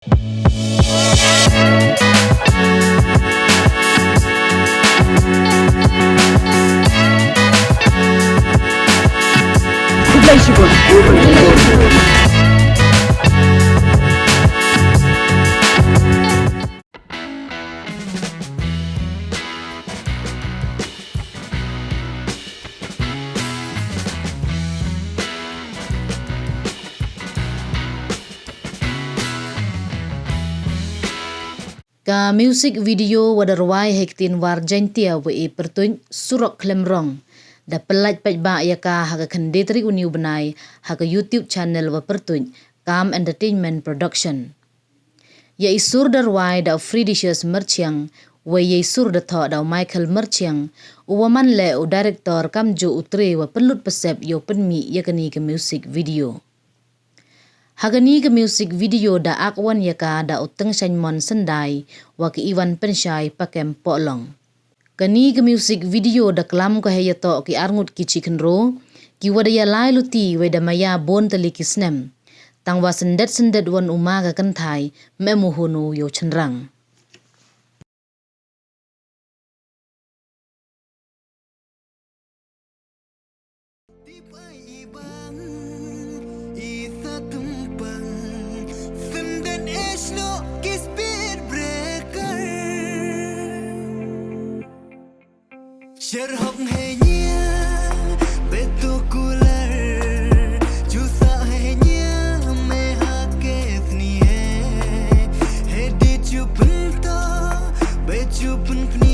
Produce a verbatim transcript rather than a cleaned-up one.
Ka music video wa da rwai hei ktien War Jaiñtia wa e pyrtuit Surok Khlem Rong, da pynlait paidbah ya ka ha ka khyndai tarik uni u bnai ha ka YouTube channel wa pyrtuit Calm Entertainment Production. Ya i sur da rwai da u Fredicious Myrchiang, wei ya i sur da thoh da u Michael Myrchiang, u wa man leh u director kamjooh u tre wa pynlut pynsep yow pynmih ya kani ka music video. Ha kani ka music video da ak wan ya ka da u Tengshaiñmon Syndai wa ka Iwan Pynshai Pakem Pohlong. Kani ka music video da klam ko hei yatoh ki arngut ki chi khynroo, ki wa da yalai luti wei da maya boon tylli ki snem. Tang wa syndet syndet wan u ma ka kynthai, ym em u hun u yow chynrang. Tip ai i bang, i sa tumpang, senden es no ki speed breaker. Sher hok hei nia, betu kular, chusa hei nia, me ha ke sni he, he di chu pynto, be chu pynpni.